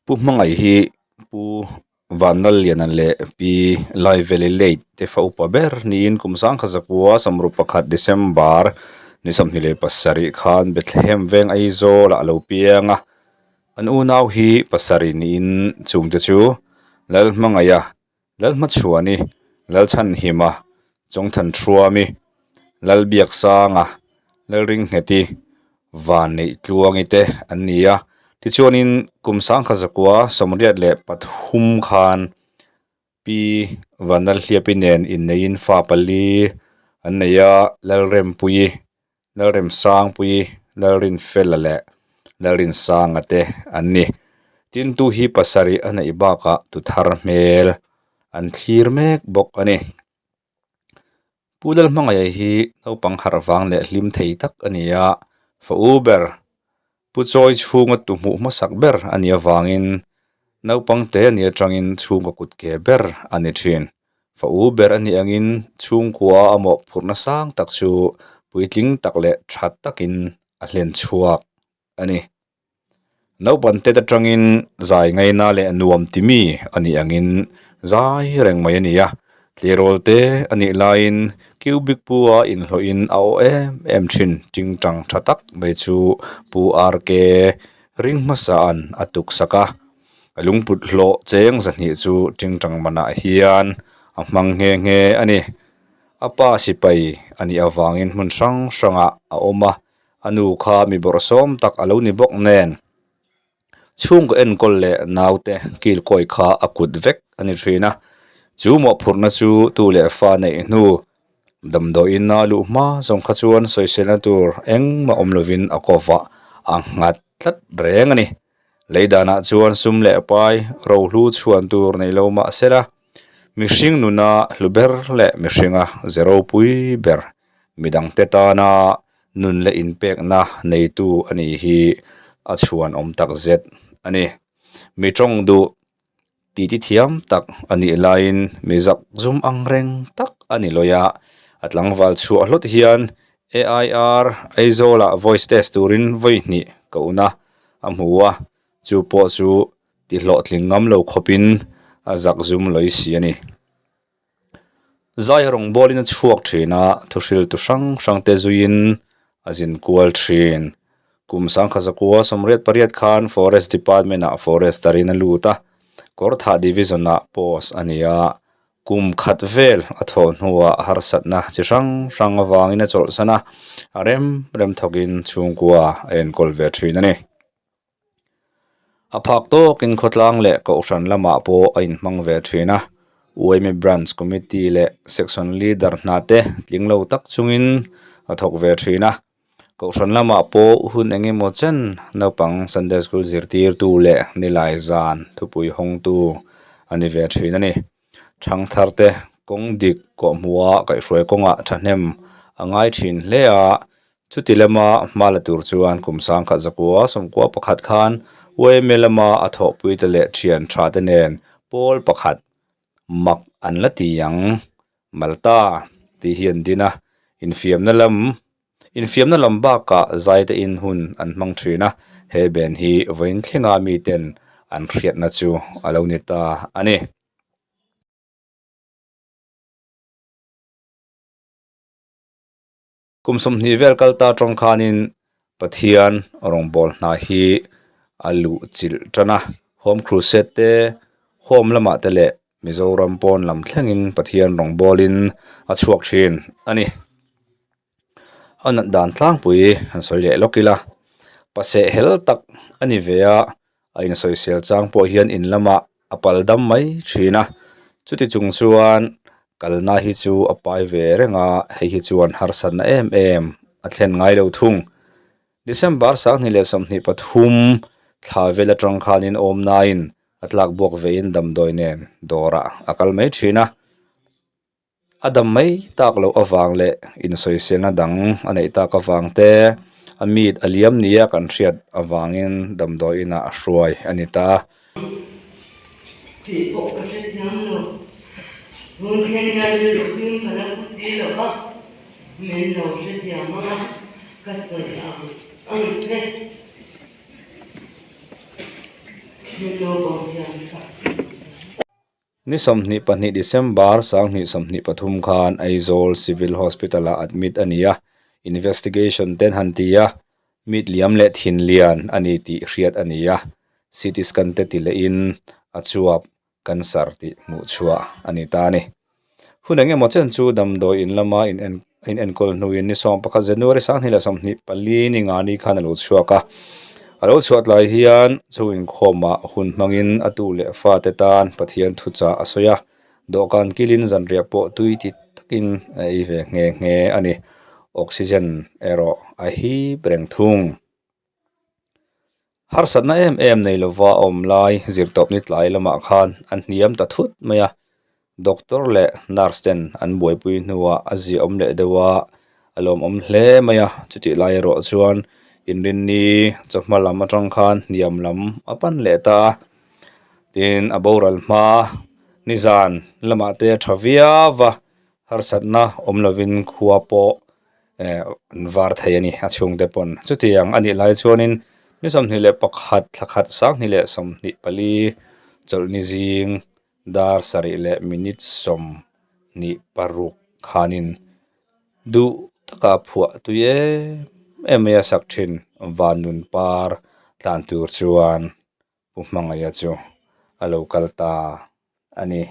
Pu Hmangaih hi Pu Vanlalliana leh Pi Laiveli Late te fa upa ber niin kum sangkhat zakua sawmruk pakhat December ni 27 khan Bethlehem veng Aizawl ah a lo piang a, an unau hi pasarih niin chungte chu Lalhmangaiha Lalhmachhuani, Lalchhanhima, Chawngthanhruami, Lalbiaksanga, Lalringheti, Vanneih-tluangi te an ni a. Tichuanin kum sangkhat zakua 83 khan Pi Vanlalhliapi nen inneiin fa pali an nei a, Lalrempuii, Lalremsangpuii, Lalrinfela leh Lalrinsanga te an ni. Tin tu hi pasarih a neih bakah tu thar hmel an thlir mek bawk a ni. Pu Lalhmangaia hi naupang harh vang leh hlim thei tak a ni a, fa u ber Pu Chawi chhunga tu hmuh hmasak ber a nih avangin naupang te a nih atangin chhungkaw kut ke ber a ni thin. Fa u ber a nih angin chhungkua a mawhphurhna sang tak chu puitling tak leh tha takin a hlen chhuak a ni. Naupang tet atangin zai ngaina leh nuam ti mi a nih angin zai reng mai a ni a, tleirawl te a nih laiin cubic pu a inhlawhin a aw em em thin tingtang tha tak mai chu Pu RK ring hmasa'n a tuksak a, a lungput hlawh cheng zahnih chu tingtang manah hian a hmang nghe nghe a ni. A pa sipai a nih avangin hmun hrang hrangah a awm a. A nu kha mi bawrhsawm tak a lo ni bawk nen chhungkaw enkawl leh naute kilkawi kha a kut vek a ni thin a, chu mawhphurhna chu tu leh fa neih hnu damdawiin a luh hma zawng kha chuan sawiselna tur engmah awm lovin a kawvah a nghat tlat reng a ni. Lei danah chuan sum leh pai rohlu chhuan tur nei lo mah sela mihring nuna hlu ber leh mihringa ze ropui ber Midangte tana nun leh inpekna neitu a nih hi a chhuanawm tak zet a ni. Mi tawng duh titi thiam tak a nih laiin mi zak zum ang reng tak a ni lawi a, a tlangval chhuah hlawt hian AIR Aizawlah voice test turin vawi hnih ka un a, a hmu a, chu pawh chu ti hlawhtling ngam lo khawpin a zak zum lawi si a ni. Zai rawng bawlin a chhuak thin a, thuhriltu hrang hrang te zuiin a zin kual thin. Kum sangkhat zakua 88 khan Forest Department ah Forester in a lut a, Kawrthah Division ah post a ni a, kum khat vel a thawh hnuah harsatna chi hrang hrang avangin a chawlhsan a, a rem rem thawkin chhungkua a enkawl ve thin a ni. A phak tawkin khawtlang leh kohhran lamah pawh a inhmang ve thin a, UMA Branch Committee leh Section Leader hna te tling lo tak chungin a thawk ve thin a. Kohhran lamah pawh hun eng emaw chen naupang Sunday School zirtirtu leh nilai zan thupui hawngtu a ni ve thin a ni. Thangthar te kawng dik kawhhmuha kaihhruai kawngah thahnem a ngai thin hle a, Chuti lama hma la tur chuan kum sangkhat zakua 91 khan YMA lama a thawhpuite leh thian tha te nen pawl pakhat mak an la ti ang Malta tih hi an din a, infiamna lam infiamna lam bakah zaite in hun an hmang thin a, he ben hi vawiin thlenga miten an hriatna chu a lo ni ta a ni. Kum 20 vel kal ta tawng khanin Pathian rawngbâwl hna hi a luh chilh tan a, Home Crusade te, Home lamah te leh Mizoram pawn lam thlengin Pathian rawngbâwlin a chhuak thin a ni. A nat dan tlangpui han sawi leh lawk ila, paseh hel tak a ni ve a, a insawisel chang pawh hian in lamah a pal dam mai thin a, chuti chung chuan kalna hi chu a pai ve reng a, hei hi chuan harsatna em em a thlen ngai lo thung. December 2023 thla vel atang khanin awmnain a tlak buak vein damdawi nen dawrah a kal mai thin a. A dam mai tak loh avang leh insawiselna dang a neih tak avang te a mit a liam nia kan hriat avangin damdawi inah a hruai a ni ta. Tih pawh ka hre thiam lo. Hun thleng hian rilru hlim ka la pu si lo va, min lo hre thiam ang a, ka sawi ang ang che. Min lo bawm hian sak. Ni 22 December 2023 khan Aizawl Civil Hospital-ah admit a ni a, investigation ten han ti a, mit liam leh thin lian a ni tih hriat a ni a, CT scan te ti lehin a chuap cancer tih hmuh chhuah a ni ta a ni. Hun eng emaw chen chu damdawi in lama in en in enkawl hnuin ni 11 January 2024 ni nga ni khan a lo chhuak a. A lo chhuah tlai hian chu inkhawmah hun hmangin a tu leh fate tan Pathian thuchah a sawi a, dawhkan kilin zanriah pawh tui ti takin a ei ve nghe nghe a ni. Oxygen erawh a hip reng thung. Harsatna em em nei lova a awm lai zirtawpni tlai lamah khan an hniam ta thut mai a, doctor leh nurse ten an buaipui hnuah a ziahawm leh deuh a, a lawmawm hle mai a, chutih lai erawh chuan inrinni chawhma lam atang khan hniam lam a pan leh ta a, tin a boral hma nizan lamah te a tha viau va, harsatna awm lovin khua pawh eh an var thei a ni a chhungte pawn chutiang a nih lai chuanin ni 21 thla khat 2024 chawlhni zing dar sarih leh minute 26 khanin duh taka phuah tui em em mai a sak thin van nun par tlan tur chuan Pu Hmangaia chu a lo kal ta a ni.